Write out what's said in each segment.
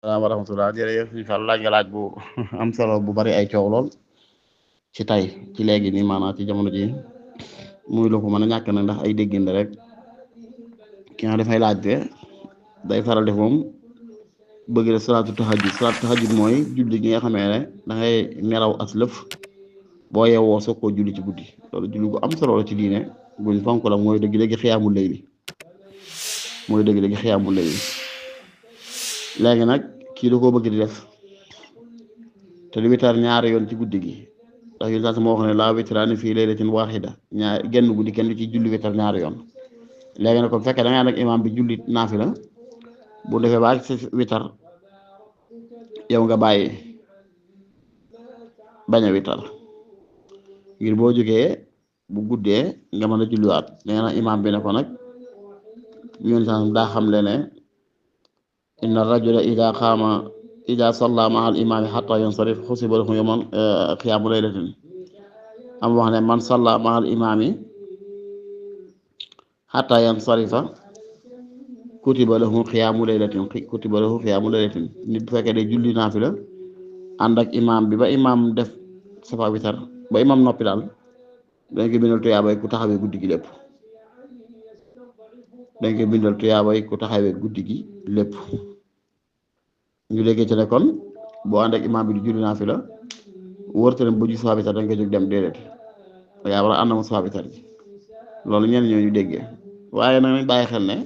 wa rahmatullah jërëjëf si Fall laaj nga laaj bu am solo bu bari ay coow lool ci tey ci léegi nii maanaam ci jamono ji muy lu ko mën a ñàkk nag ndax ay déggin rek ki nga dafay laaj de day faral def moom bëgg def salaatu tahajjud mooy julli gi nga xamee ne da ngay nelaw as lëf boo yeewoo soog koo julli ci guddi loolu julli gu am solo la ci diine buñ fonk la mooy dëgg-dëgg xiyaamul layli léegi nag kii da koo bëgg di def te li witar ñaari yoon ci guddi gi ndax yu sax moo wax ne laa witraani fii laylatin waahida genn guddi kenn du ci julli witar ñaari yoon léegi nag kon fekkee da ngay ànd ak imaam bi julli naafila bu defee ba ci witar yow nga bàyyi bañ a witar ngir boo jógee bu guddee nga mën a julliwaat nee na imaam bi ne ko nag yoon sax daa xam le ne inna rajula ida salla maa al imaami xata yansarif xusiba lahu yawman qiyaamu laylatin am wax ne man salla maa al imaami xata yansarifa kutiba lahu qiyaamu laylatin nit bu fekkee day julli naafila ànd ak imaam bi ba imaam def safa witar ba imaam noppi daal dañ koy bindal tuyaabay ku taxawee guddi gi lépp ñu léegi ci ne kon boo ànd ak imaam bi di julli naafila wërte ne ba ju safa witar dañ koy jóg dem déedéet yaa war a ànd mu safa witar ji loolu ñenn ñoo ñu déggee waaye nag nañ bàyyi xel ne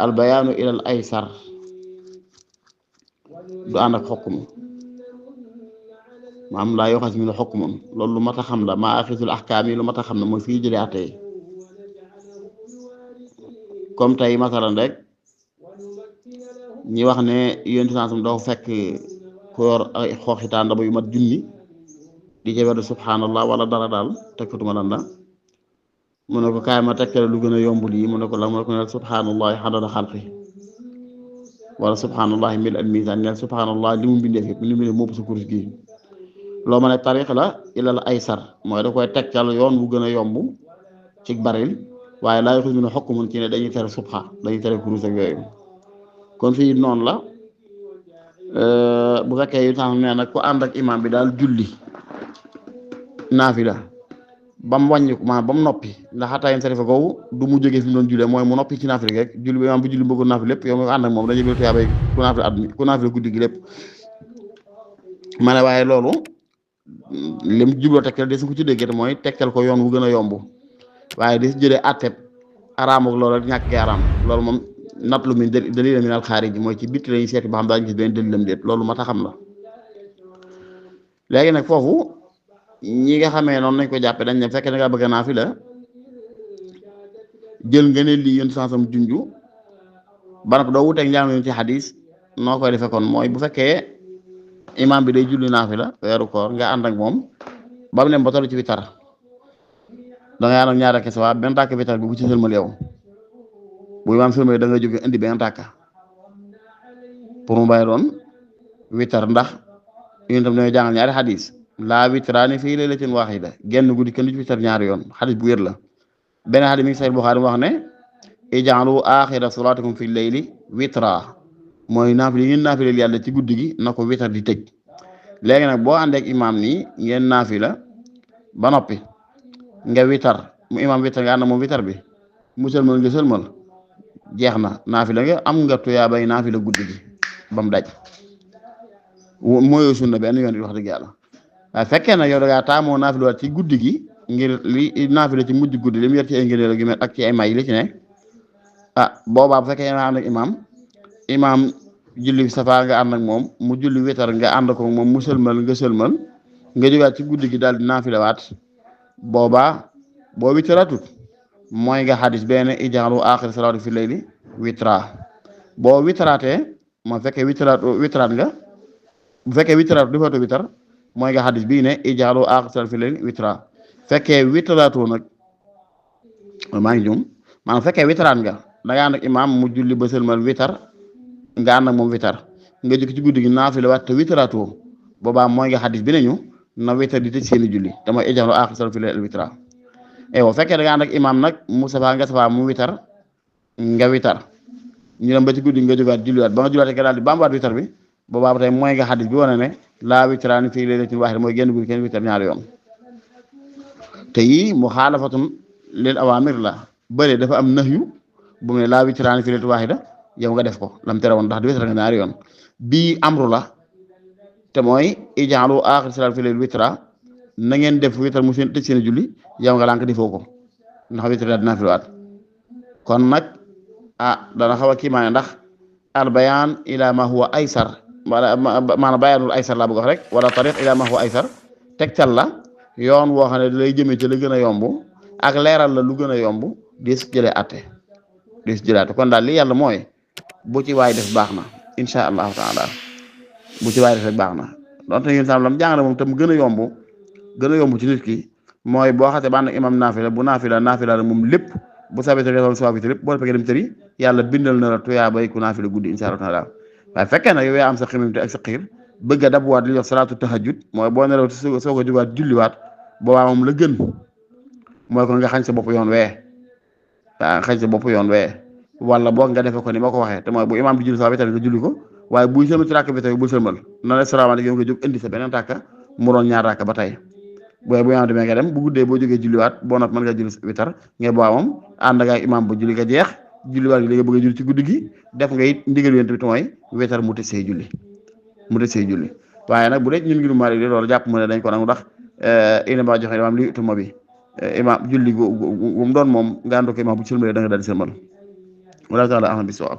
albayaanu ilal aysar du ànd ak xokkum maam laa yoo xas mi ne xokkumoon loolu lu mat a xam la maa axisul ahkaam yi lu mat a xam ne mooy fii jëlee àtte yi comme tey masalan rek ñi wax ne yéen sansum dafa fekk ku yor ay xooxitaan daba yu mat junni di ca weddu subhanallah wala dara daal tekkatuma lan la mu ne ko kaay ma tekkale lu gën a yombul yi mu ne ko la mu ne ko ne subhanallahi xadada xalqi wala subhanallahi mil al mizan neel subhanallah li mu bindee fi li mu bindee mopp sa kurus gi loo ma ne tarix la ilal aysar mooy da koy tekkal yoon bu gën a yomb ci baril waaye laa yoxus mi ne xokk mun ci ne dañuy tere subha dañuy tere kurus ak yooyu kon fii noonu la bu fekkee yu tax nee nag ku ànd ak imam bi daal julli naafila ba mu wàññi maanaam ba mu noppi ndax xataa yéen sarifa googu du mu jógee fi mu doon jullee mooy mu noppi ci naafila rek julli bi imaam bu julli bëggoon naafila lépp yow nga ànd ak moom dañuy bëgg tuyaabay ku naafila guddi gi lépp ma ne waaye loolu lim jubloo tegtal des ko ci déggee mooy tegtal ko yoon wu gën a yomb waaye di si jëlee atteb araam ak loolu ñàkk gi araam loolu moom natt lu min dalil min al xaarij mooy ci bitti lañuy seeti ba xam daañu gis benn dalilam déet loolu mat a xam la léegi nag foofu ñi nga xamee noonu nañ ko jàppe dañ ne fekkee da ngaa bëgg a naafila jël nga ne lii yéen sansam junju ba nag doo wuteeg njàng ci xadis noo koy defee kon mooy bu fekkee imaam bi day julli naafila weeru koor nga ànd ak moom ba mu ne ba toll ci witar da ngay ànd ak ñaar kese waa benn tàkk witar bi bu ci sëlmal yow bu imaam sëlmal da nga jóge indi benn tàkk pour mu bàyyi doon witar ndax yéen tam dañoo jàngal ñaari xadis laa witraani fii laylatin waahida genn guddi kenn du ci witar ñaari yoon xadis bu wér la benn xadis mi ngi Sahih Buxaari wax ne ij'alu aaxira salaatikum fi layli witra mooy naafila yi ngeen naafileel yàlla ci guddi gi na ko witar di tëj léegi nag boo àndeek imaam nii ngeen naafila ba noppi nga witar mu imaam witar nga ànd moom witar bi mu sëlmal nga sëlmal jeex na naafila nga am nga tuyaabay naafila guddi gi ba mu daj mooy sunna benn yoon di wax dëgg yàlla waaye fekkee na yow da ngaa taamoo naafila ci guddi gi ngir li naafila ci mujj guddi li mu yor ci ay ngëneel ak ci ay may li ci ne boobaa bu fekkee ànd ak imaam julli safa nga ànd ak moom mu julli witar nga ànd ko moom mu sëlmal nga sëlmal nga jógaat ci guddi gi daal di naafilawaat boobaa boo witaraatut mooy nga xadis benn ij'alu aaxira salaati fi layli witra boo witaraatee moo fekkee witaraat nga bu fekkee witaraat du fatu witar mooy nga xadis bii ne ij'alu aaxira salaati fi layli witra fekkee witaraatoo nag maa ngi jum maanaam fekkee witaraat nga da nga ànd ak imaam mu julli ba sëlmal witar nga ànd ak moom witar nga jëkk ci guddi gi naafila waat te witaraatoo boobaa mooy nga xadis bi nañu na witar di tëj seeni julli te mooy ij'alu aaxira salaati fi layli witra bu fekkee da nga ànd ak imaam nag mu safa nga safa mu witar nga witar ñu dem ba ci guddi nga jógaat julliwaat ba nga julliwaat nga daal di bambaat witar bi boobaa ba tey mooy nga xadis bi wane ne laa witraani fii laylatin waahida mooy génn guddi kenn witar ñaari yoon te yii muxaalafatun lil awaamir la bële dafa am nahyu bu mu ne laa witraani fii laylatin waahida yow nga def ko lam tere woon ndax di witar nga ñaari yoon bii amru la te mooy ijaalu aaxir salaat fii layl witra na ngeen def witar mu seen tëj seen julli yow nga lànk defoo ko ndax witar daa dinaa fi waat kon nag dana xaw a kiimaane ndax al bayaan ila ma huwa aysar maanaam bayaanul aysar laa bëgg wax rek wala tariq ila ma huwa aysar tegtal la yoon woo xam ne da lay jëmee ci la gën a yomb ak leeral la lu gën a yomb dis jëlee atte kon daal li yàlla mooy bu ci waay def baax na insha allahu taala bu ci waay def rek baax na donte yéen sam lam jàngale moom tam gën a yomb ci nit ki mooy boo xasee ba ànd ak imam naafila bu naafila la moom lépp bu sabee te defal soo lépp boo fekkee dem tëri yàlla bindal na la tuyaa bay ku naafila guddi insha allah taala waaye fekkee nag yow yaa am sa ximamte ak sa xiir bëgg a dabuwaat li ñuy wax salaatu tahajjud mooy boo nelaw soo ko jógaat julliwaat boobaa moom la gën mooy kon nga xañ sa bopp yoon wee wala boog nga defe ko ni ma ko waxee te mooy bu imaam bi julli soo nga julli ko waaye buy sëlmal ci ràkk bi tey bul sëlmal na la salaamaaleykum yow nga jóg indi sa beneen ràkka mu doon ñaar ràkka ba tey bu imaam demee nga dem bu guddee boo jógee julliwaat boo nopp mën nga julli witar nga boobaa moom ànd nga imaam ba julli nga jeex julliwaat gi li nga bëgg a julli ci guddi gi def nga it ndigal yéen tamit mooy witar mu tëj say julli waaye nag bu dee ñun ngi nu mari loolu jàpp mu ne dañ ko nangu ndax ina ba joxe imaam li utuma bi imaam julli gu mu doon moom nga ànd ko imaam bu sëlmalee da nga daal di sëlmal wala taala ahmad bi sawab